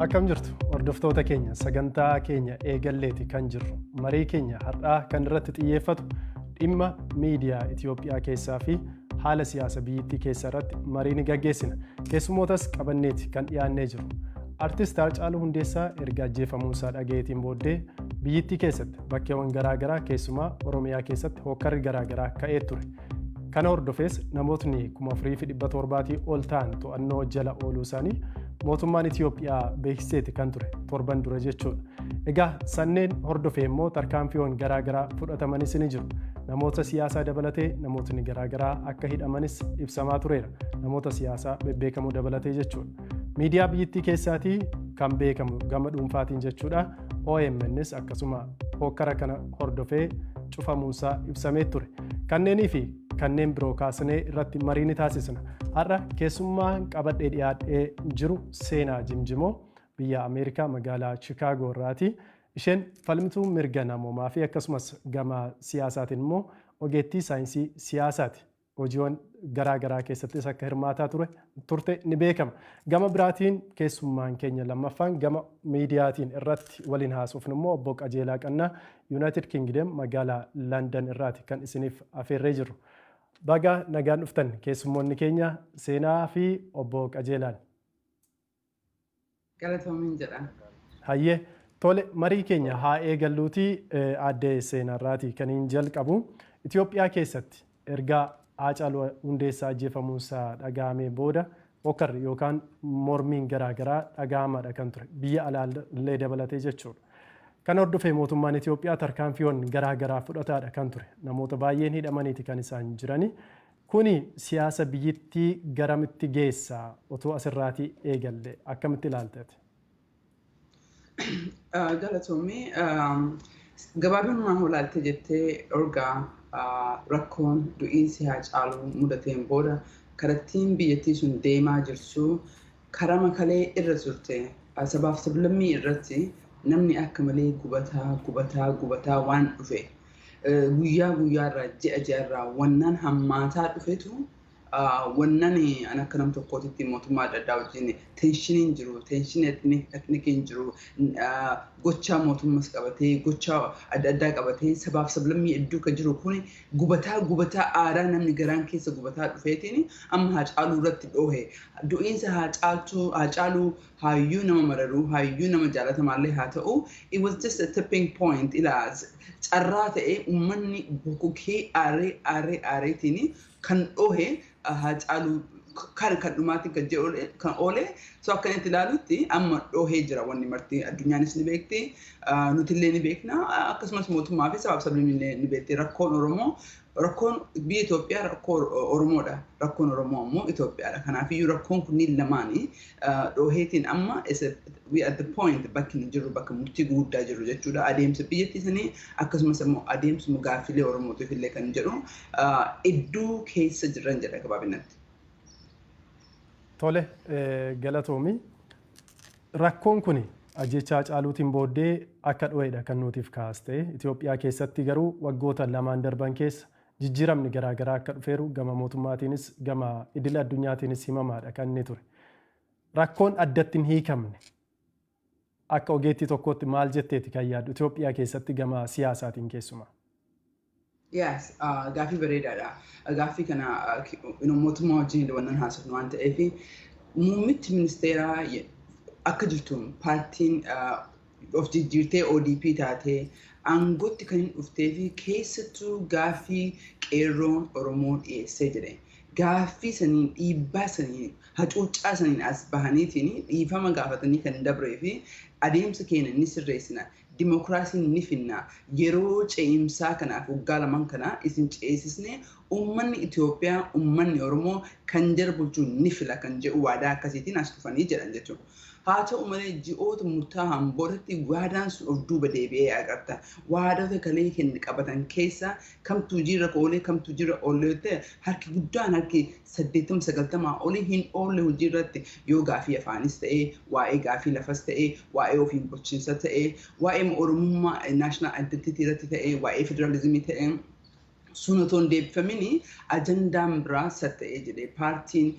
Akkam jirtu hordoftoota keenya, sagantaa keenya eegalleeti kan jirru. Marii keenya har'aa kan irratti xiyyeeffatu dhimma miidiyaa Itoophiyaa keessaa fi haala siyaasa biyyattii keessa irratti marii ni gaggeessina. Keessummootas qabanneeti kan dhiyaannee jiru. Artist Haacaaluu Hundeessaa erga ajjeefamuunsaa dhagayeetiin booddee biyyattii keessatti bakkeewwan garaagaraa, keessumaa Oromiyaa keessatti, hokkarri garaagaraa ka'ee ture. Kana hordofees namootni 4700 ol ta'an to'annoo jala ooluu isaanii mootummaan Itoophiyaa beeksiseeti kan ture torban dura jechuudha. Egaa sanneen hordofee immoo tarkaanfiiwwan garaagaraa fudhatamanis ni jiru. Namoota siyaasaa dabalatee namootni garaagaraa akka hidhamanis ibsamaa tureera. Namoota siyaasaa bebbeekamoo dabalatee jechuudha. Miidiyaa biyyattii keessaatii kan beekamu gama dhuunfaatiin jechuudha. OMNs akkasuma hokkara kana hordofee cufamuunsaa ibsamee ture. Kanneenii fi kanneen biroo kaasnee irratti marii ni taasisna. Har'a keessummaan qabadhee dhiyaadhee jiru Seenaa Jimjimoo biyya Ameerikaa magaalaa Chikaagoo irraati. Isheen falmituu mirga namoomaa fi akkasumas gama siyaasaatiin immoo ogeettii saayinsii siyaasaati. Hojiiwwan garaa garaa keessattis akka hirmaataa ture turte ni beekama. Gama biraatiin keessummaan keenya lammaffaan gama miidiyaatiin irratti waliin haasofnu immoo obbo Qajeelaa Qannaa, United Kingdom magaalaa London irraati kan isiniif afeerree jirru. Baga nagaan dhuftan keessummoonni keenya Seenaa fi obbo Qajeelaan. Galatoomiin jedha. Hayyee, tole, marii keenya haa eegalluutii aadde Seenaarraati kan hin jalqabu. Itoophiyaa keessatti erga Haacaaluu Hundeessaa ajjeefamuunsaa dhaga'amee booda hokkarri yookaan mormiin garaagaraa dhaga'amaadha kan ture. Biyya alaallee dabalatee jechuudha. Kan hordofee mootummaan Itoophiyaa tarkaanfiiwwan garaagaraa fudhataadha kan ture. Namoota baay'een hidhamaniiti kan isaan jirani. Kuni siyaasa biyyittii garamitti geessa? Otoo asirraatii eegalle akkamitti ilaalte? Galatoomii. Gabaabinaan olaalte jettee, ergaa rakkoon du'iinsi Haacaaluu mudateen booda karattiin biyyattii sun deemaa jirtu karaa makalee irra turte. Sabaaf sablammii irratti namni akka malee gubataa gubataa gubataa waan dhufe, guyyaa guyyaarraa, ji'a ji'arraa wannaan hammaataa dhufetu, wannan an akka nam tokkootitti mootummaa adda addaa wajjin tensioniin jiru, tension ethniciin jiru, gochaa mootummas qabatee, gochaa adda addaa qabatee sabaaf sablammii hedduu kan jiru kun gubataa gubataa aadaa namni garaan keessa gubataa dhufeetiin amma Haacaaluu irratti dhoohe. Du'iinsa Haacaaluu hayyuu nama mararuu, hayyuu nama jaalatamaallee haa ta'u, it was just a tipping point, ilaa carraa ta'ee uummanni bokokee aaree aaree aareetiin kan dhoohe Haacaaluu kan dhumaatti kan jedhu kan oole. So akka inni ilaalutti amma dhoohee jira. Wanni marti addunyaanis ni beekti, nutillee ni beekna, akkasumas mootummaa fi sabaaf sablammiillee ni beekti. Rakkoon Oromoo, rakkoon biyya Itoophiyaa rakkoo Oromoodha, rakkoon Oromoo ammoo Itoophiyaadha. Kanaafiyyuu rakkoon kunniin lamaanii dhooheetiin amma we at the point bakki nu jirru bakka murtii guddaa jirru jechuudha. Adeemsa biyyattii sanii akkasumas immoo adeemsuma gaaffilee Oromootiif illee kan jedhu iddoo keessa jiran jedha gabaabinatti. Tole, galatoomi. Rakkoon kun ajjechaa Haacaaluutiin booddee akka dho'edha kan nuutiif kaaste. Itoophiyaa keessatti garuu waggoota lamaan darban keessa jijjiiramni garaagaraa akka dhufeeru gama mootummaatiinis gama idil addunyaatiinis himamaadha kan inni ture. Rakkoon addatti hin hiikamne akka ogeettii tokkootti maal jetteeti kan yaaddu Itoophiyaa keessatti gama siyaasaatiin keessumaa? Yes, gaaffii bareedaadha. Gaaffii kana mootummaa wajjin wannan haasofnu waan ta'eef, muummichi ministeeraa akka jirtuun paartiin of jijjiirtee ODP taatee aangootti kan hin dhuftee fi keessattuu gaaffii qeerroon Oromoo dhiyeessee jedhe. Gaaffii saniin, dhiibbaa saniin, hacuuccaa saniin as bahaniitiin dhiifama gaafatanii kan dabree fi adeemsa keenya ni sirreessina, dimokiraasiin ni finna, yeroo ce'imsaa kanaaf waggaa 2n kana isin ceesisne, uummanni Itoophiyaa, uummanni Oromoo kan jara bulchuu ni fila kan jedhu waadaa akkasiitiin as dhufanii jedhan jechuudha. Haa ta'u malee, ji'oota murtaa'an boodatti waadaan sun of duuba deebi'ee agarta. Waadota kalee kenne qabatan keessa kamtu hojiirra oolee, kamtu hojiirra oolee ta'e, harki guddaan, harki 80 90 olii hin oolle hojiirratti. Yoo gaafii afaanis ta'ee, waa'ee gaafii lafas ta'ee, waa'ee ofiin bulchiinsa ta'ee, waa'ee Oromummaa national identity irratti ta'ee, waa'ee federaalizimii ta'ee, sun otoo hin deebifamini ajandaan biraa satta'ee jedhee paartiin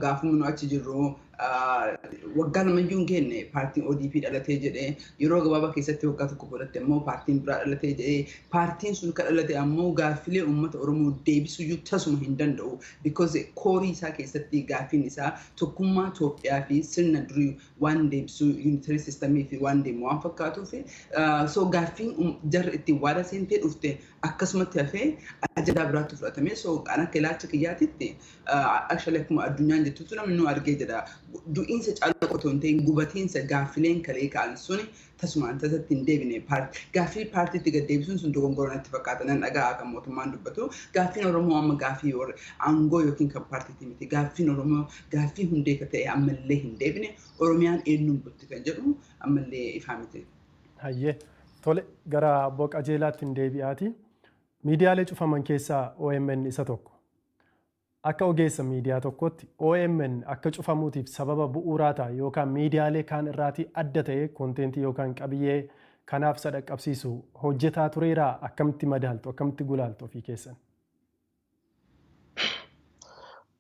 gaafuma nu achi jirru Waggaa lamayyuu hin geenne paartiin ODP dhalatee jedhee, yeroo gabaabaa keessatti waggaa tokko boodatti ammoo paartiin biraa dhalatee jedhee, paartiin sun kan dhalate ammoo gaaffilee uummata Oromoo deebisuyyuu tasuma hin danda'u. Because koorii isaa keessatti gaaffiin isaa tokkummaa Itoophiyaa fi sirna durii waan deebisuu, unitary systemii fi waan deemu waan fakkaatuuf, so gaaffiin jarri ittiin waada seentee dhufte akkasumatti hafee ajandaa biraatti fudhatame. So kan akka ilaalcha kiyyaatitti, actually akkuma addunyaan jettutti namni nu argee jedha. Du'iinsa caalaa otoo hin ta'in gubatiinsa gaaffileen kalee ka'an suni tasumaan tasatti hin deebine. Gaaffii paartiitti gad deebisuun sun dogongora natti fakkaata. Nan dhaga'a kan mootummaan dubbatu. Gaaffiin Oromoo amma gaaffii aangoo yookiin kan paartiitti miti. Gaaffiin Oromoo gaaffii hundee ka ta'e ammallee hin deebine. Oromiyaan eenyuun bulti kan jedhu ammallee ifaa miti. Hayyee, tole, gara obbo Qajeelaatti hin deebi'aati. Miidiyaalee cufaman keessaa OMN isa tokko. Akka ogeessa miidiyaa tokkotti OMN akka cufamuutiif sababa bu'uuraa ta'a yookaan miidiyaalee kaan irraatii adda ta'e contentii yookaan qabiyyee kanaaf sadhaqqabsiisu hojjetaa tureeraa? Akkamitti madaaltu, akkamitti gulaaltu ofii keessan?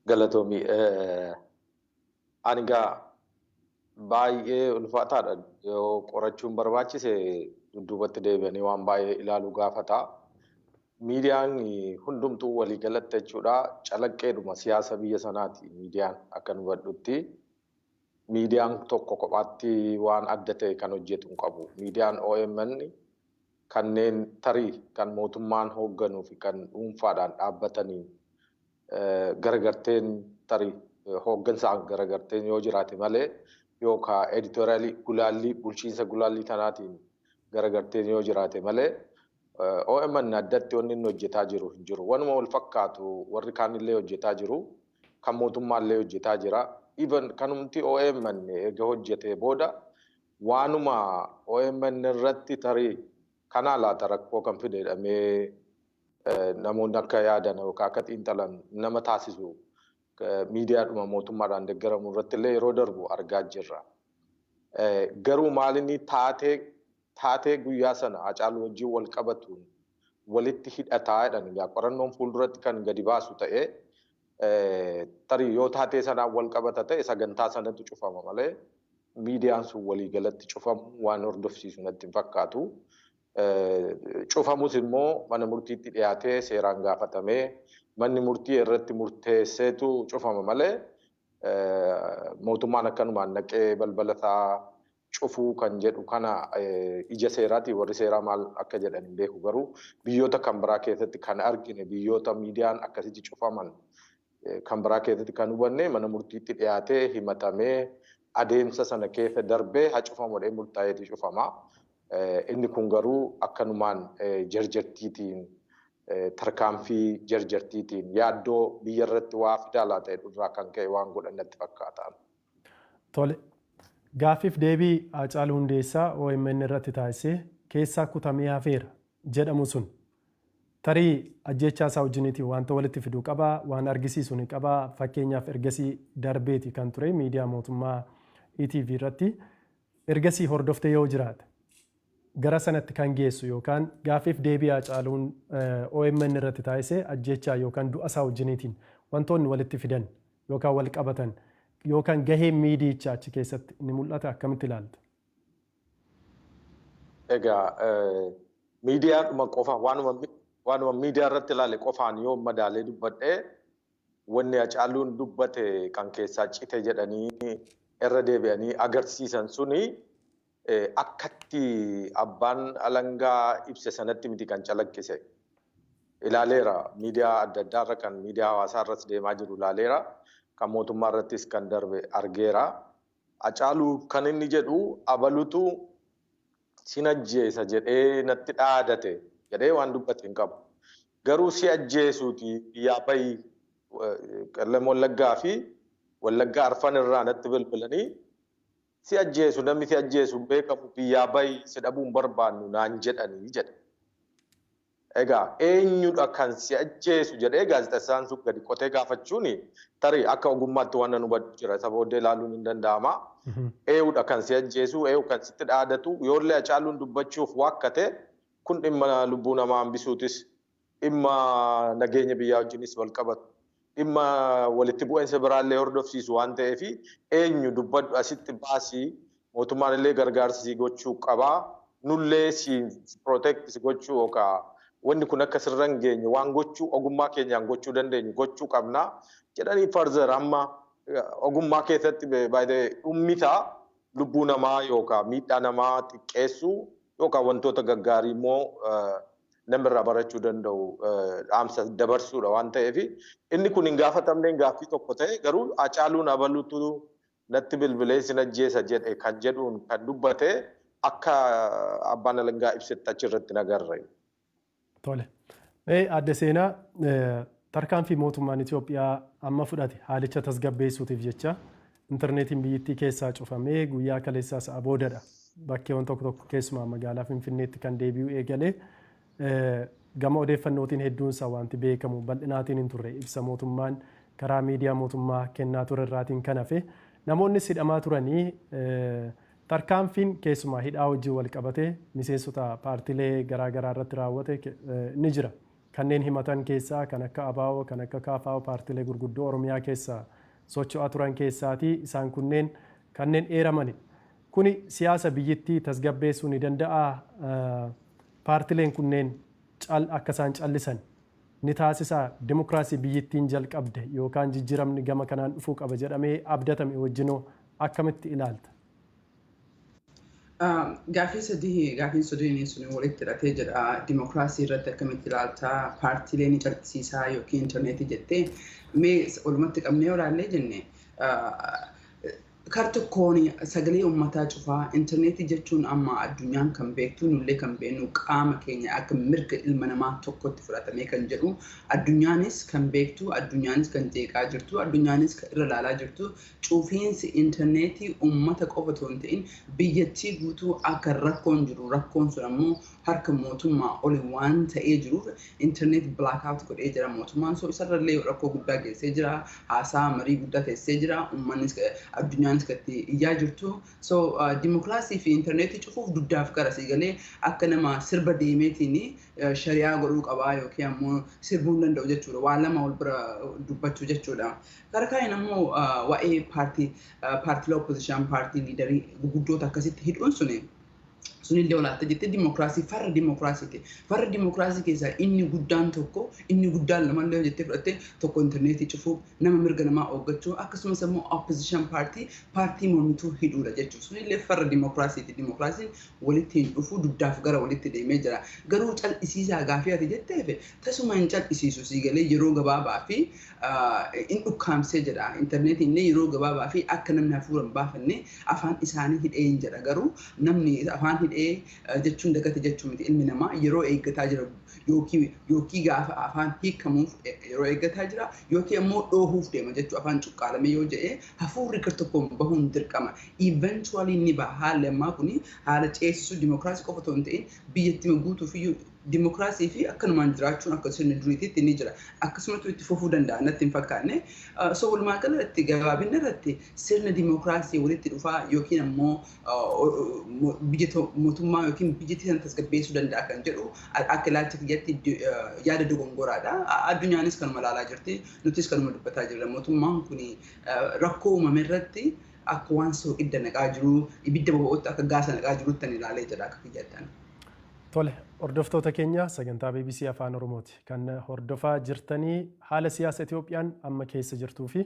Galatoomi. Ani egaa baay'ee ulfaataadha. Yoo qorachuun barbaachise dudduubatti deebi'anii waan baay'ee ilaaluu gaafata. Miidiyaan hundumtuu waliigalatti jechuudha calaqqeedhuma siyaasa biyya sanaati miidiyaan akka nu hubadhutti. Miidiyaan tokko kophaatti waan adda ta'e kan hojjetu hin qabu. Miidiyaan OMN kanneen tarii kan mootummaan hoogganuu fi kan dhuunfaadhaan dhaabbatanii garagarteen, tarii hooggansaan garagarteen yoo jiraate malee, yookaan editorialii gulaallii bulchiinsa gulaallii tanaatiin garagarteen yoo jiraate malee, OMN addatti wanni inni hojjetaa jiru hin jiru. Wanuma wal fakkaatu warri kaanillee hojjetaa jiru. Kan mootummaallee hojjetaa jira. Even kanumti OMN erga hojjetee booda waanuma OMN irratti tarii kanaa laata rakkoo kan fide jedhamee namoonni akka yaadan yookaan akka xiinxalan nama taasisu miidiyaadhuma mootummaadhaan deeggaramu irratti illee yeroo darbu argaa jirra. Garuu maalinni taatee guyyaa sana Hacaaluu wajjin wal qabatuun walitti hidhataa jedhan. Egaa qorannoon fuulduratti kan gadi baasu ta'ee, tarii yoo taatee sanaan wal qabata ta'e sagantaa sanatu cufama malee miidiyaan sun waliigalatti cufamu waan hordofsiisu natti hin fakkaatu. Cufamus immoo mana murtiitti dhiyaatee seeraan gaafatamee manni murtii irratti murteesseetu cufama malee mootummaan akkanumaan naqee balbala isaa cufuu kan jedhu kana ija seeraatiin warri seeraa maal akka jedhan hin beeku. Garuu biyyoota kan biraa keessatti kan argine, biyyoota miidiyaan akkasitti cufaman kan biraa keessatti kan hubanne, mana murtiitti dhiyaatee himatamee adeemsa sana keessa darbee haa cufamu jedhee murtaa'eeti cufama. Inni kun garuu akkanumaan jarjartiitiin, tarkaanfii jarjartiitiin, yaaddoo biyya irratti waa fidaa laata jedhu irraa kan ka'e waan godhan natti fakkaata. Tole. Gaaffiif deebii Haacaaluu Hundeessaa OMN irratti taasisee keessaa kutamee hafeera jedhamu sun tarii ajjechaa isaa wajjiniitiin wanta walitti fiduu qabaa, waan argisiisu ni qabaa? Fakkeenyaaf ergasii darbeeti kan ture miidiyaa mootummaa ETV irratti. Ergasii hordoftee yoo jiraate, gara sanatti kan geessu yookaan gaaffiif deebii Haacaaluun OMN irratti taasisee ajjechaa yookaan du'a isaa wajjiniitiin wantoonni walitti fidan yookaan wal qabatan yookaan gaheen miidiyichaa achi keessatti ni mul'ata, akkamitti ilaalta? Egaa miidiyaadhuma qofa, waanuma miidiyaa irratti ilaale qofaan yoo madaalee dubbadhee, wanni Hacaaluun dubbate kan keessaa cite jedhanii irra deebi'anii agarsiisan suni akkatti abbaan alangaa ibse sanatti miti kan calaqqise. Ilaaleera, miidiyaa adda addaa irra, kan miidiyaa hawaasaa irras deemaa jiru ilaaleera. Kan mootummaa irrattis kan darbe argeera. Hacaaluu kan inni jedhu abalutu sin ajjeesa jedhee natti dhaadate jedhee waan dubbate hin qabu. Garuu si ajjeesuuti biyyaa bahi, Qellem Wallaggaa fi Wallaggaa arfan irraa natti bilbilanii si ajjeesu, namni si ajjeesu beekamu, biyyaa bahi, si dhabuun barbaannu naan jedhanii jedhe. Egaa eenyudha kan si ajjeesu jedhee gaazexeessaan sun gadi qotee gaafachuun tarii akka ogummaatti waan nan hubadhu jira. Isa booddee ilaaluun hin danda'ama. Eenyudha kan si ajjeesu, eenyu kan sitti dhaadatu, yoollee Hacaaluun dubbachuuf waakkate, kun dhimma lubbuu namaa hambisuutis, dhimma nageenya biyyaa wajjinis wal qabatu. dhimma walitti bu'iinsa biraallee hordofsiisu waan ta'eef eenyu dubbadhu asitti baasii mootummaan illee gargaarsa si gochuu qabaa nullee si protect si gochuu yookaan wanni kun akka sirra hin geenye waan gochuu ogummaa keenyaan gochuu dandeenyu gochuu qabna jedhanii further amma ogummaa keessatti baay'ee dhummitaa lubbuu namaa yookaan miidhaa namaa xiqqeessuu yookaan wantoota gaggaarii immoo namirraa barachuu danda'u dhaamsa dabarsuudha waan ta'eef inni kun hin gaafatamne gaaffii tokko ta'e garuu Hacaaluun abaluutu natti bilbilee sin ajjeesa jedhe kan jedhuun kan dubbate akka abbaan alangaa ibsetti achirratti nagarre. Tole. Adde Seenaa, tarkaanfii mootummaan Itoophiyaa amma fudhate haalicha tasgabbeessuutiif jecha intarneetiin biyyattii keessaa cufamee guyyaa kaleessaa sa'a boodadha. Bakkeewwan tokko tokko keessumaa magaalaa Finfinneetti kan deebi'u eegalee gama odeeffannootiin hedduunsaa wanti beekamu bal'inaatiin hin turre ibsa mootummaan karaa miidiyaa mootummaa kennaa ture irraatiin kan hafe namoonnis hidhamaa turanii tarkaanfiin keessumaa hidhaa wajjin wal qabatee miseensota paartilee garaagaraa irratti raawwate ni jira. Kanneen himatan keessaa kan akka ABO, kan akka KFO paartilee gurguddoo Oromiyaa keessaa socho'aa turan keessaatii isaan kunneen kanneen eeramanidha. Kuni siyaasa biyyattii tasgabbeessuu ni danda'a. Paartileen kunneen akka isaan callisan ni taasisaa dimokiraasii biyyattiin jalqabde yookaan jijjiiramni gama kanaan dhufuu qaba jedhamee abdatame wajjinoo akkamitti ilaalta? Gaaffii sadii gaaffiin sadiin sun walitti hidhatee jedha. Dimokiraasii irratti akkamitti ilaalta? Paartiilee ni calqisiisaa yookiin intarneetii jettee mee walumatti qabnee yoo ilaallee jenne kar tokkoon sagalee uummataa cufaa intarneetii jechuun amma addunyaan kan beektu nullee kan beeknu qaama keenya akka mirga ilma namaa tokkotti fudhatamee kan jedhu addunyaanis kan beektu addunyaanis kan jeeqaa jirtu addunyaanis kan irra ilaalaa jirtu cufiinsi intarneetii uummata qofa otoo hin ta'in biyyattii guutuu akka rakkoon jiru rakkoon sun ammoo harka mootummaa oli waan ta'ee jiruuf intarneet blackout godhee jira mootummaan so isarrallee rakkoo guddaa geessee jira haasaa marii guddaa teessee jira uummannis addunyaanis itti iyyaa jirtu so dimokiraasii fi intarneetii cufuuf dugdaaf gara sii galee akka nama sirba deemeetiin shari'aa godhuu qabaa yookiin ammoo sirbuu hin danda'u jechuudha waa lama wal bira dubbachuu jechuudha. Gara kaaniin ammoo waa'ee paartii paartiilee opposition paartii liidarii guguddoota akkasitti hidhuun suni sunillee olaatte jettee dimokiraasii farra dimokiraasiiti. Farra dimokiraasii keessaa inni guddaan tokko inni guddaan lamallee jettee fudhattee tokko intarneetii cufuu nama mirga namaa ooggachuu akkasumas immoo opposition paartii paartii mormituu hidhuudha jechuudha. Sunillee farra dimokiraasiiti. Dimokiraasiin walitti hin dhufu dugdaaf gara walitti deemee jira. Garuu cal'isiisaa gaafii ati jetteef tasuma hin cal'isiisu sii galee yeroo gabaabaa fi in dhukkaamsee jedha. Intarneetiin illee yeroo gabaabaa fi akka namni hafuura hin baafanne afaan isaanii hidhee hin jedha. Garuu namni afaan hidhee jechuun dagate jechuun miti ilmi namaa yeroo eeggataa jira yookiin gaafa afaan hiikamuuf yeroo eeggataa jira yookiin immoo dhoohuuf deema jechuu afaan cuqqaalame yoo jedhe hafuurri gar tokkoon bahuun dirqama. Eventually ni baha haalli ammaa kuni haala ceesisuu dimokiraasii qofa otoo hin ta'in biyyattii guutuuf iyyuu dimokiraasii fi akkanumaan jiraachuun akka sirna duriitiitti ni jira. Akkasumatti itti fufuu danda'a natti hin fakkaanne. So walumaa galatti gabaabinna irratti sirna dimokiraasii walitti dhufaa yookiin ammoo biyya mootummaa yookiin biyyattii sana tasgabbeessuu danda'a kan jedhu akka ilaalcha kiyyatti yaada dogongoraadha. Addunyaanis kanuma ilaalaa jirti. Nutis kanuma dubbataa jirra. Mootummaan kun rakkoo uumame irratti akka waan soqidda naqaa jiru ibidda boba'utti akka gaasa naqaa jirutti ani ilaalee jira akka kiyyattan. Tole, hordoftoota keenya sagantaa BBC Afaan Oromooti. Kan hordofaa jirtanii haala siyaasa Itoophiyaan amma keessa jirtuu fi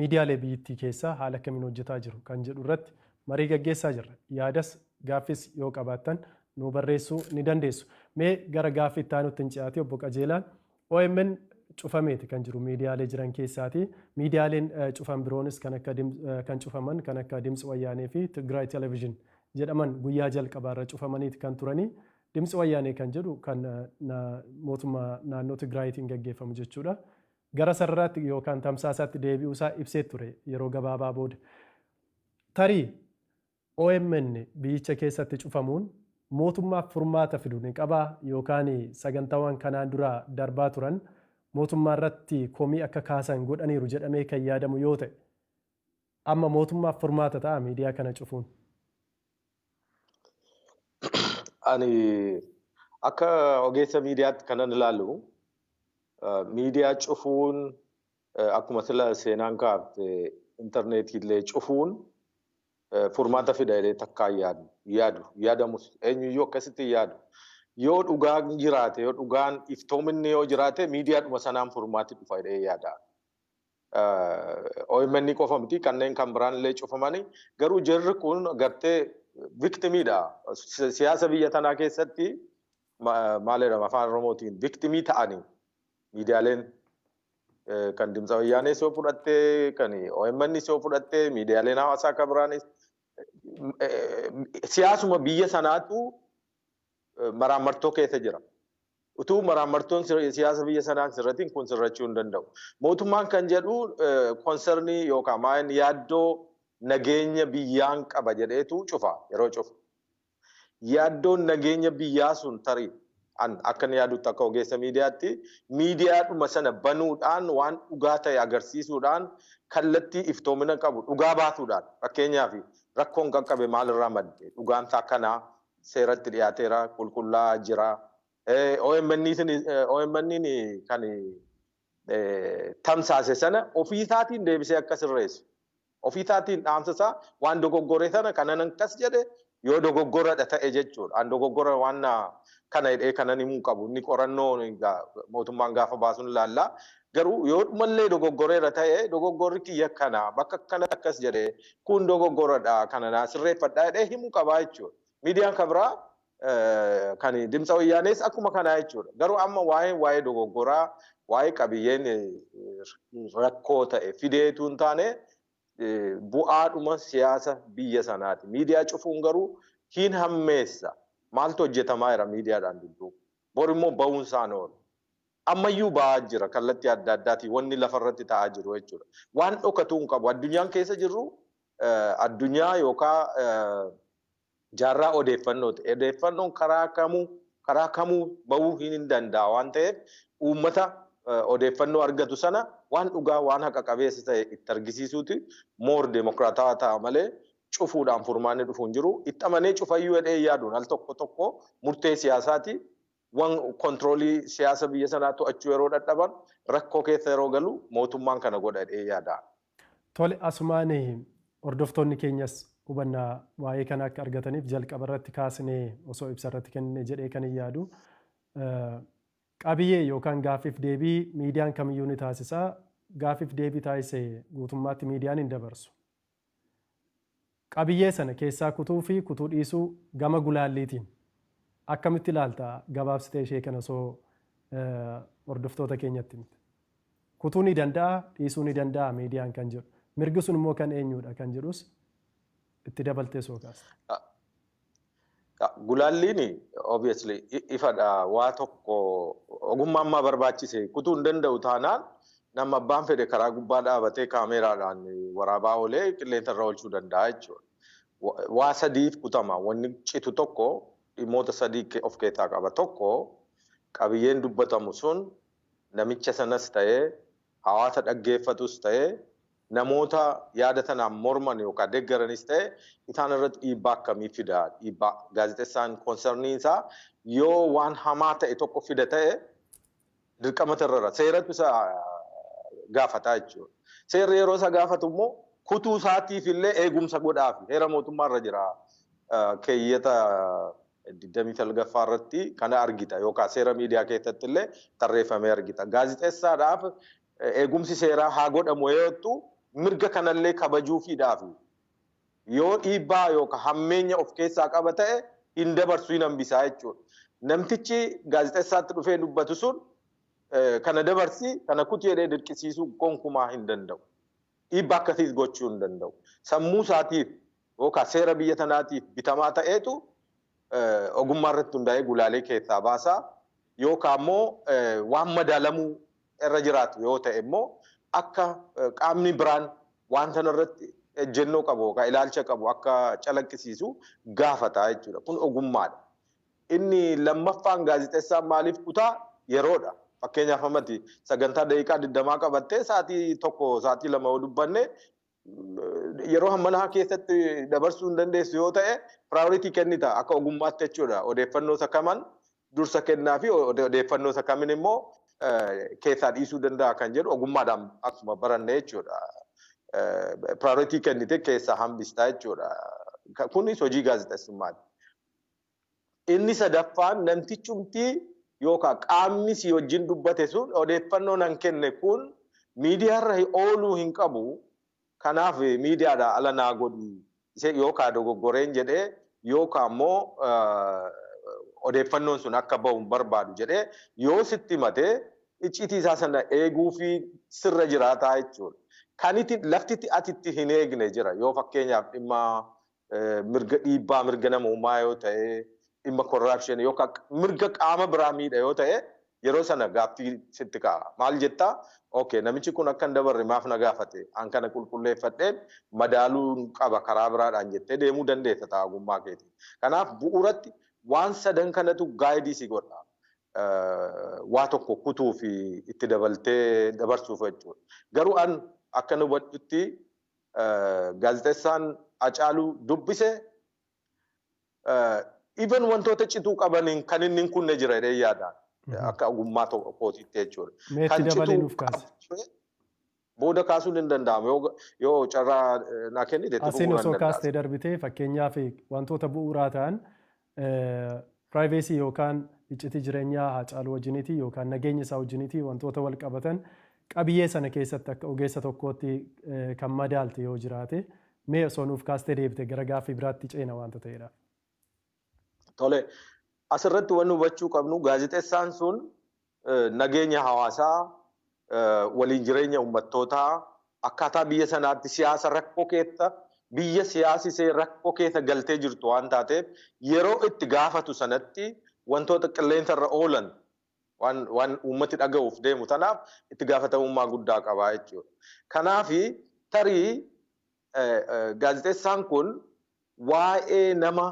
miidiyaalee biyyattii keessaa haala kamiin hojjetaa jiru kan jedhu irratti marii gaggeessaa jirra. Yaadas gaaffis yoo qabaattan nu barreessuu ni dandeessu. Mee gara gaaffii itti aanutti hin ce'aati obbo Qajeelaan. OMN cufameeti kan jiru miidiyaalee jiran keessaati. Miidiyaaleen cufan biroonis kan akka kan cufaman kan akka Dimtsi Wayyaanee fi Tigraay Television jedhaman guyyaa jalqabaarra cufamaniiti kan turanii. Dimtsi Wayyaanee kan jedhu kan mootummaa naannoo Tigraayitiin gaggeeffamu jechuudha. Gara sararaatti yookaan tamsaasaatti deebi'uusaa ibsee ture yeroo gabaabaa booda. Tarii OMN biyyicha keessatti cufamuun mootummaaf furmaata fidu ni qabaa yookaan sagantaawwan kanaan dura darbaa turan mootummaa irratti komii akka kaasan godhaniiru jedhamee kan yaadamu yoo ta'e amma mootummaaf furmaata ta'a miidiyaa kana cufuun. Ani akka ogeessa miidiyaatti kanan ilaalu miidiyaa cufuun Akkuma sila seenaan kaafte intarneetiillee cufuun furmaata fida jedhee takkaa yaadu yaadamus eenyuyyuu akkasitti yaadu. Yoo dhugaan jiraate, yoo dhugaan iftoominni yoo jiraate, miidiyaadhuma sanaan furmaati dhufa jedhee yaada. OMN qofa miti, kanneen kan biraan illee cufamanii, garuu jarri kun gartee victimiidha. Siyaasa biyya tanaa keessatti maal jedhama afaan Oromootiin, victimii ta'anii miidiyaaleen kan Dimtsa Wayyaanee soo fudhattee, kan OMN soo fudhattee, miidiyaaleen hawaasaa kan biraanis siyaasuma biyya sanaatu maraammartoo keessa jira. Utuu maraammartoon siyaasa biyya sanaan sirratiin kun sirrachuu hin danda'u. Mootummaan kan jedhu concernii yookaan maal yaaddoo nageenya biyyaan qaba jedheetu cufa yeroo cufu. Yaaddoon nageenya biyyaa sun tarii akka inni yaadutti, akka ogeessa miidiyaatti, miidiyaadhuma sana banuudhaan waan dhugaa ta'e agarsiisuudhaan, kallattii iftoomina qabu dhugaa baasuudhaan, fakkeenyaaf rakkoon qaqqabe maalirraa madde, dhugaan isaa kanaa seeratti dhiyaateera, qulqullaa'aa jira. OMN kan tamsaase sana ofiisaatiin deebisee akka sirreessu. Ofiisaatiin dhaamsa isaa waan dogoggore sana kanan akkas jedhe yoo dogoggoradha ta'e jechuudha. An dogoggora waan kana jedhee kanan himuu qabu. Inni qorannoo mootummaan gaafa baasuun ilaalla. Garuu yoo dhumallee dogoggoreera ta'e, dogoggorri kiyya kana bakka kanatti akkas jedhee kun dogoggoradha, kana naa sirreeffadhaa jedhee himuu qabaa jechuudha. Miidiyaan kan biraa kan Dimtsa Wayyaanees akkuma kanaa jechuudha. Garuu amma waa'ee dogoggoraa, waa'ee qabiyyeen rakkoo ta'e fideetu hin taane, bu'aadhuma siyaasa biyya sanaati. Miidiyaa cufuun garuu hin hammeessa. Maaltu hojjetamaa jira miidiyaadhaan dudduuba? Bor immoo ba'uun isaan oolu. Ammayyuu ba'aa jira kallattii adda addaatiin wanni lafarratti ta'aa jiru jechuudha. Waan dhokatuu hin qabu. Addunyaan keessa jirru addunyaa yookaan jaarraa odeeffannooti. Odeeffannoon karaa kamuu bahuu hin danda'a waan ta'eef, uummata odeeffannoo argatu sana waan dhugaa, waan haqa qabeessa ta'e itti argisiisuuti more deemokiraatawaa ta'a malee cufuudhaan furmaanni dhufu hin jiru. Itti amanee cufayyuu jedhee yaaduun al tokko tokko murtee siyaasaati. Waan controlii siyaasa biyya sanaa to'achuu yeroo dadhaban, rakkoo keessa yeroo galu, mootummaan kana godha jedhee yaada. Tole, asumaan hordoftoonni keenyas hubannaa waa'ee kana akka argataniif jalqaba irratti kaasnee osoo ibsa irratti kennine jedhee kan hin yaadu. Qabiyyee yookaan gaaffiif deebii miidiyaan kamiyyuu ni taasisa. Gaaffiif deebii taasise guutummaatti miidiyaan hin dabarsu. Qabiyyee sana keessaa kutuu fi kutuu dhiisuu gama gulaalliitiin akkamitti ilaalta, gabaabsitee ishee kana osoo hordoftoota keenyatti himte? Kutuu ni danda'a, dhiisuu ni danda'a miidiyaan kan jedhu. Mirgi sun immoo kan eenyudha kan jedhus itti dabaltee soo kaasta. Gulaalliin obviously ifadha. Waa tokko ogummaa ammaa barbaachise kutuu hin danda'u taanaan, nama abbaan fedhe karaa gubbaa dhaabatee kaameeraadhaan waraabaa oolee qilleensa irra oolchuu danda'a jechuudha. Waa sadiif kutama. Wanni citu tokko dhimmoota sadii of keessaa qaba. Tokko, qabiyyeen dubbatamu sun namicha sanas ta'ee, hawaasa dhaggeeffatus ta'ee, namoota yaada sanaan morman yookaan deeggaranis ta'e, isaan irratti dhiibbaa akkamii fida? Dhiibbaa gaazexeessaan concerniin isaa yoo waan hamaa ta'e tokko fida ta'e, dirqama irra seeratu isa gaafata jechuudha. Seerri yeroo isa gaafatu immoo kutuu isaatiif illee eegumsa godhaaf heera mootummaa irra jira. Keeyyata 29ffaa irratti kana argita yookaan seera miidiyaa keessatti illee tarreeffamee argita. Gaazexeessaadhaaf eegumsi seeraa haa godhamu yoo jettu, mirga kanallee kabajuufiidhaaf yoo dhiibbaa yookaan hammeenya of keessaa qaba ta'e, hin dabarsu, hin hambisaa jechuudha. Namtichi gaazexeessaatti dhufee dubbatu sun kana dabarsi, kana kuti jedhee dirqisiisuu gonkumaa hin danda'u. Dhiibbaa akkasiis gochuu hin danda'u. Sammuu isaatiif yookaan seera biyya tanaatiif bitamaa ta'eetu ogummaa irratti hundaa'ee gulaalee keessaa baasaa, yookaan immoo waan madaalamuu irra jiraatu yoo ta'e immoo akka qaamni biraan waan sana irratti ejjennoo qabu yookaan ilaalcha qabu akka calaqqisiisu gaafata jechuudha. Kun ogummaadha. Inni lammaffaan gaazexeessaan maaliif kutaa, yeroodha. Fakkeenyaaf ammatti sagantaa daqiiqaa 20 qabattee sa'aatii 1, sa'aatii 2 yoo dubbanne, yeroo hammanaa keessatti dabarsuu hin dandeessu yoo ta'e, priority kennita akka ogummaatti jechuudha. Odeeffannoo isa kaman dursa kennaa fi odeeffannoo isa kamin immoo keessaa dhiisuu danda'a kan jedhu ogummaadhaan akkuma baranne jechuudha. Priority kennite keessaa hambistaa jechuudha. Kunis hojii gaazexeessummaati. Inni sadaffaan namtichumti yookaan qaamni si wajjin dubbate sun odeeffannoo nan kenne kun miidiyaarra ooluu hin qabu. Kanaaf miidiyaadhaa ala naa godhi yookaan dogoggoreen jedhee yookaan immoo odeeffannoon sun akka bahu hin barbaadu jedhee yoo sitti himatee icciitii isaa sana eeguu fi sirra jiraataa jechuudha. Kan itti laftitti ati hin eegne jira yoo fakkeenyaaf dhimma mirga dhiibbaa mirga namummaa yoo ta'e dhimma corruption yookaan mirga qaama biraa miidha yoo ta'e yeroo sana gaaffii sitti ka'a. Maal jettaa? Okay, namichi kun akka hin dabarre maaf na gaafate? An kana qulqulleeffadheen madaaluun qaba karaa biraadhaan jettee deemuu dandeessa ta'a ogummaa keetiin. Kanaaf bu'uuratti waan sadan kanatu gaayidii si godha. Waa tokko kutuu fi itti dabaltee dabarsuuf jechuudha. Garuu an akka nu hubadhutti gaazexeessaan Hacaaluu dubbise even wantoota cituu qabaniin kan inni hin kunne jira jedhee yaadaan. Akka ogummaa kootiitti jechuudha. Meetti dabalee nuuf kaase. Booda kaasuun hin danda'amu yoo carraa naa kennite. Asiin osoo kaastee darbitee fakkeenyaaf wantoota bu'uuraa ta'an privacy yookaan iccitii jireenyaa Hacaaluu wajjiniiti yookaan nageenya isaa wajjiniiti wantoota wal qabatan qabiyyee sana keessatti akka ogeessa tokkootti kan madaalte yoo jiraate mee osoo nuuf kaastee deebite gara gaaffii biraatti ceena waanta ta'eedha. Tole, asirratti wanni hubachuu qabnu gaazexeessaan sun nageenya hawaasaa waliin jireenya uummattootaa akkaataa biyya sanaatti siyaasa rakkoo keessa biyya siyaasisee rakkoo keessa galtee jirtu waan taateef yeroo itti gaafatu sanatti wantoota qilleensarra oolan waan uummati dhaga'uuf deemu tanaaf itti gaafatamummaa guddaa qabaa jechuudha. Kanaafi tarii gaazexeessaan kun waa'ee nama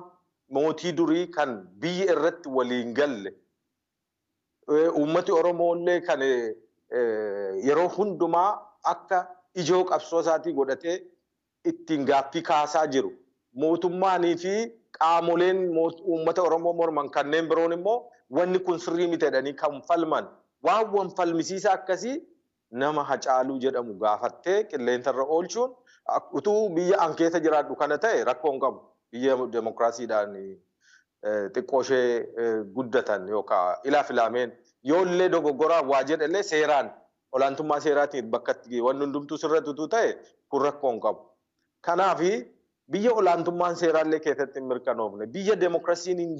mootii durii kan biyya irratti waliin galle uummati Oromoo illee kan yeroo hundumaa akka ijoo qabsoo isaatii godhatee ittiin gaaffii kaasaa jiru. Mootummaanii fi qaamoleen uummata Oromoo morman kanneen biroon immoo wanni kun sirrii miti jedhanii kan falman waan falmisiisa akkasii nama Hacaaluu jedhamu gaafattee qilleensarra oolchuun utuu biyya an keessa jiraadhu kana ta'e rakkoo hin qabu. Biyya demokiraasiidhaan xiqqoo ishee guddatan yookaan ilaaf ilaameen yoo illee dogoggoraa waa jedhallee seeraan olaantummaa seeraatiin bakka wanni hundumtuu sirratti utuu ta'e kun rakkoo hin qabu. Kanaafi biyya olaantummaan seeraallee keessatti hin mirkanoofne biyya demokiraasiin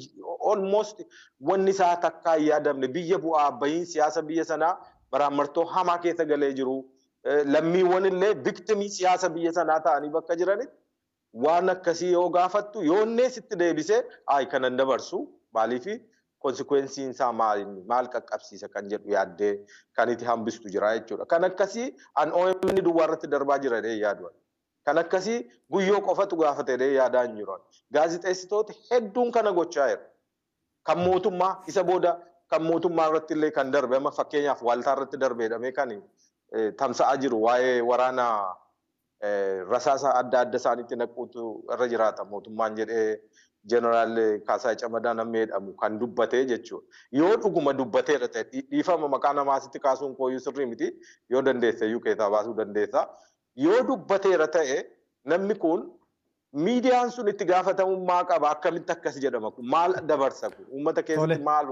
almost wanni isaa takkaa hin yaadamne biyya bu'aa bahiin siyaasa biyya sanaa baraammartoo hamaa keessa galee jiru lammiiwwan illee victimii siyaasa biyya sanaa ta'anii bakka jiranitti waan akkasii yoo gaafattu yoo inni sitti deebisee ayi kanan dabarsu maaliifi konsekwensiin isaa maal qaqqabsiisa kan jedhu yaaddee kan itti hambistu jira jechuudha. Kan akkasii an OMN duwwaa irratti darbaa jira jedhee yaadu. Kan akkasii guyyoo qofatu gaafate jedhee yaadaa hin jiru. Gaazexeessitoota hedduun kana gochaa jiru. Kan mootummaa isa booda kan mootummaa irratti illee kan darbe amma fakkeenyaaf waaltaa irratti darbe jedhamee kan tamsa'aa jiru waa'ee waraana rasaasa adda adda isaaniitti naquutu irra jiraata mootummaan jedhee Jeneraal Kaasaa Camadaa namni jedhamu kan dubbatee jechuudha. Yoo dhuguma dubbateera ta'e dhiifama maqaa namaa asitti kaasuun kooyyuu sirrii miti yoo dandeesse iyyuu keessaa baasuu dandeessa. Yoo dubbateera ta'e namni kun miidiyaan sun itti gaafatamummaa qaba akkamitti akkas jedhama kun maal dabarsa kun uummata keessatti maal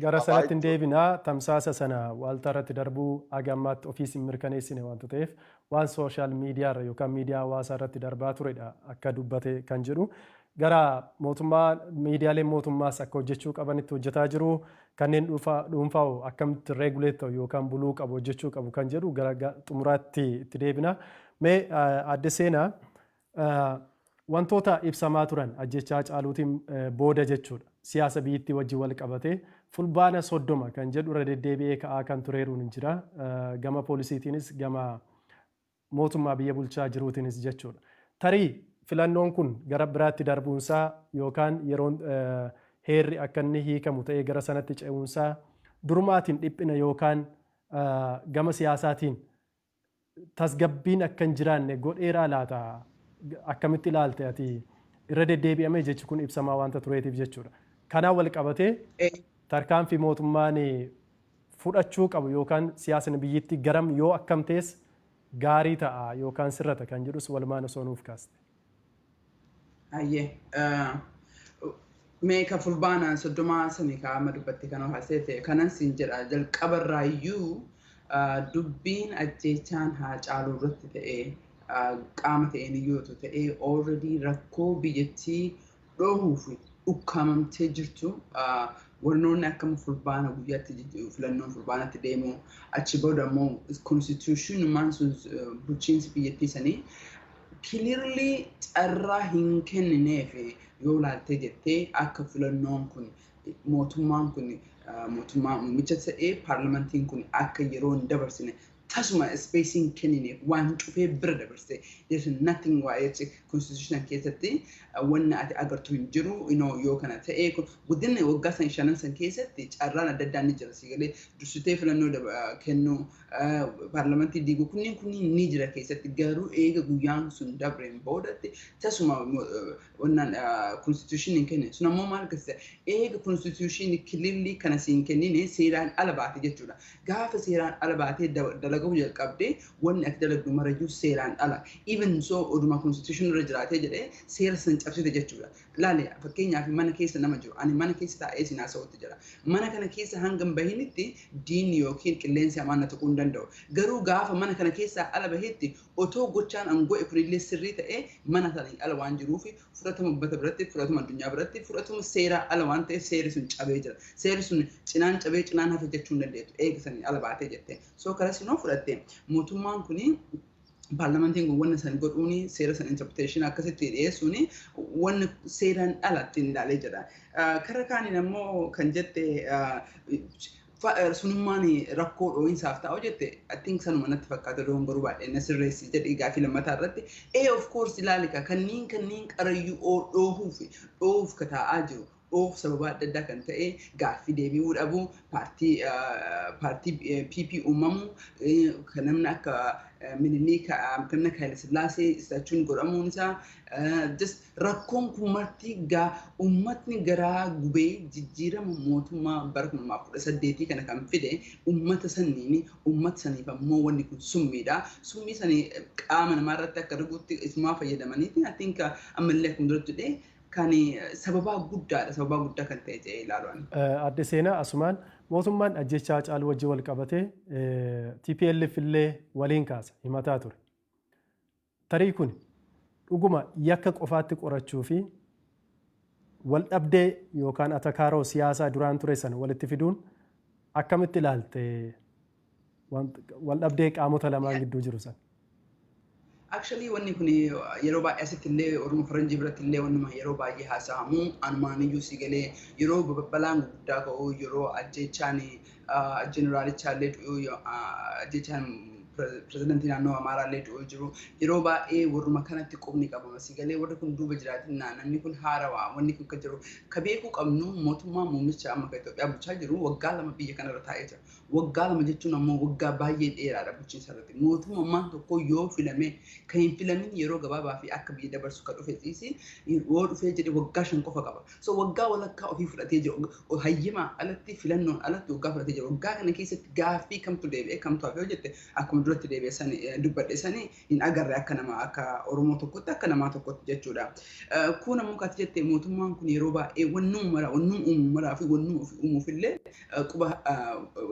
Gara sanatti hin deebinaa tamsaasa sana waaltaa irratti darbuu haga ammaatti ofiis hin mirkaneessine waanta ta'eef waan social miidiyaarra yookaan miidiyaa hawaasaa irratti darbaa turedha akka dubbate kan jedhu. Gara mootummaa miidiyaaleen mootummaas akka hojjechuu qabanitti hojjetaa jiru. Kanneen dhuunfaa akkamitti regulate ta'u yookaan buluu qabu hojjechuu qabu kan jedhu gara xumuraatti itti deebina. Mee adde Seenaa wantoota ibsamaa turan ajjechaa Hacaaluutiin booda jechuudha. Siyaasa biyyattii wajjin wal qabatee fulbaana 30 kan jedhu irra deddeebi'ee ka'aa kan tureeruun hin jira. Gama poolisiitiinis gama mootummaa biyya bulchaa jiruutiinis jechuudha. Tarii filannoon kun gara biraatti darbuunsaa yookaan yeroon heerri akka inni hiikamu ta'ee gara sanatti ce'uunsaa durumaatiin dhiphina yookaan gama siyaasaatiin tasgabbiin akka hin jiraanne godheeraa laata akkamitti ilaalte ati irra deddeebi'amee jechi kun ibsamaa waanta tureetiif jechuudha. Kanaan wal qabatee Tarkaanfii mootummaan fudhachuu qabu yookaan siyaasni biyyattii garam yoo akkam ta'es gaarii ta'a yookaan sirrata kan jedhus walumaan osoo nuuf kaaste. Hayyee. Mee ka fulbaana 30 sanii kaa'ama dubbatti kan haasa'e kanan siin jedha jalqabarraayyuu dubbiin ajjeechaan Haacaaluu irratti ta'ee qaama ta'een iyyuu ta'ee already rakkoo biyyattii dhohuuf ukkaamamtee jirtu warnoonni akkama fulbaana guyyaatti filannoon fulbaanatti deemu achi booda immoo konstituushinummaan sun bulchiinsi biyyattii sanii clearly carraa hin kennineef yoo ilaalte jettee akka filannoon kun mootummaan kun mootummaa muummicha ta'ee paarlamentiin kun akka yeroo hin dabarsine tasuma space-iin kennineef waan cufee bira dabarse. There's nothing waa'ee constitution keessatti wanna ati agartu hin jiru yoo kana ta'ee guddinni waggaa san shanan san keessatti carraan adda addaa ni jira si galee dursitee filannoo kennuu paarlamentii diiguu kunniin ni jira keessatti garuu eega guyyaan sun dabreen boodatti tasuma wannaan constitution hin kenne sun ammoo maal agarsiisa eega constitution clearly kana siin kennine seeraan ala baate jechuudha gaafa seeraan ala baatee dalaguu jalqabdee wanni ati dalagdu marayyuu seeraan ala even so oduma constitution irra jiraatee jedhee seera san cabsite jechuudha. Laale fakkeenyaaf mana keessa nama jiru ani mana keessa taa'ee sin haasa'utti jira. Mana kana keessa hanga hin bahinitti diinni yookiin qilleensi hamaan na tuquu hin danda'u. Garuu gaafa mana kana keessaa ala bahetti otoo gochaan an godhe kunillee sirrii ta'ee mana sana ala waan jiruuf fudhatama uummata biratti fudhatama addunyaa biratti fudhatama seeraa ala waan ta'eef seerri sun cabee jira. Seerri sun cinaan cabee cinaan hafe jechuu hin dandeettu eega sanii ala baatee jette. So karas immoo fudhatte mootummaan kuni paarlamentiin kun wanna san godhuuni seera san interpretation akkasitti dhiyeessuuni wanna seeraan alatti ilaalee jira. Kara kaaniin ammoo kan jette sunummaan rakkoo dhoo'insaaf ta'u jette I think sanuma natti fakkaata dogongoruu baay'ee na sirreessi jedhee gaafii lammataa irratti ee of course ilaalika kanneen qarayyuu dhoohuuf ka taa'aa jiru. Dhoof sababa adda addaa kan ta'e gaaffii deebi'uu dhabuu paartii PP uumamuu kan namni akka Minilik kan akka Haile Sillaasee istaachuun godhamuun isaa just rakkoon kun marti uummatni garaa gubee jijjiirama mootummaa bara 2018 kana kan fide uummata saniin uummata saniif ammoo wanni kun summiidha. Summii sanii qaama namaa irratti akka arguutti isumaa fayyadamaniiti I think ammallee akkuma duratti jedhee kan sababaa guddaadha sababaa guddaa kan ta'e jedhee ilaalu. Adde Seenaa asumaan mootummaan ajjechaa Haacaaluu wajjin wal qabatee TPLF illee waliin kaasa himataa ture. Tarii kun dhuguma yakka qofaatti qorachuu fi wal dhabdee yookaan atakaaroo siyaasaa duraan ture sana walitti fiduun akkamitti ilaalte wal dhabdee qaamota lamaan gidduu jiru sana? Actually wanni kun yeroo baay'ee asitti illee Oromoo Faranjii biratti illee wannuma yeroo baay'ee haasa'amu anumaan iyyuu si galee yeroo balaan gurguddaa ka'u yeroo ajjechaan jeneraalichaa illee du'u ajjechaan pirezidantii naannoo Amaaraa illee du'u jiru yeroo baay'ee warruma kanatti qubni qabama si galee warri kun duuba jiraatinaa namni kun haarawaa wanni kun kan jiru ka beekuu qabnu mootummaa muummicha amma kan Itoophiyaa bulchaa jiru waggaa 2 biyya kanarra taa'ee jira. Waggaa 2 jechuun ammoo waggaa baay'ee dheeraadha bulchiinsa irratti. Mootummaan tokko yoo filame kan hin filamin yeroo gabaabaa fi akka biyya dabarsu kan dhufe ciisi yoo dhufee jedhe waggaa 5 qofa qaba. So waggaa walakkaa ofii fudhatee jiru. Hayyimaa alatti filannoon alatti waggaa fudhatee jira. Waggaa kana keessatti gaaffii kamtu deebi'ee kamtu hafe yoo jette akkuma duratti deebi'e sani dubbadhe sani hin agarre akka nama akka Oromoo tokkotti akka namaa tokkotti jechuudha. Kun ammoo kaati jette mootummaan kun yeroo baay'ee wannuma maraa wannuma uumu maraa fi wannuma ofii uumuuf illee quba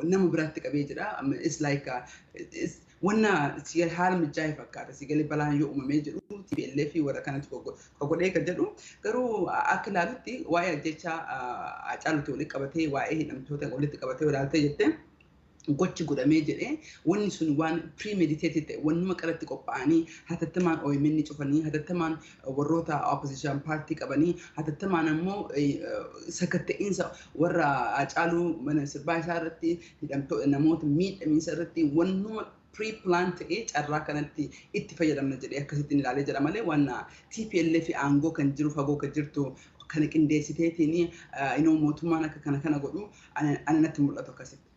nama biraatti qabee jira. It's like wanna haala mijaa'e fakkaata. Si galee balaan yoo uumamee jedhu TPLF fi warra kanatti godhee kan jedhu garuu akka ilaalutti waa'ee ajjechaa Haacaaluutti walitti qabatee waa'ee hidhamtoota walitti qabatee ilaaltee jettee gochi godhamee jedhee wanni sun waan premeditated ta'e wannuma qaratti qophaa'anii hatattamaan OMN cufanii hatattamaan warroota opposition party qabanii hatattamaan ammoo sakatta'iinsa warra Haacaaluu mana sirbaa isaa irratti hidhamtoota namoota miidhamiinsa irratti wannuma pre-plan ta'ee carraa kanatti itti fayyadamna jedhee akkasitti ilaalee jira malee waan TPLF aangoo kan jiru fagoo kan jirtu kana qindeessiteetiin inoo mootummaan akka kana kana godhu ana natti mul'atu akkasitti.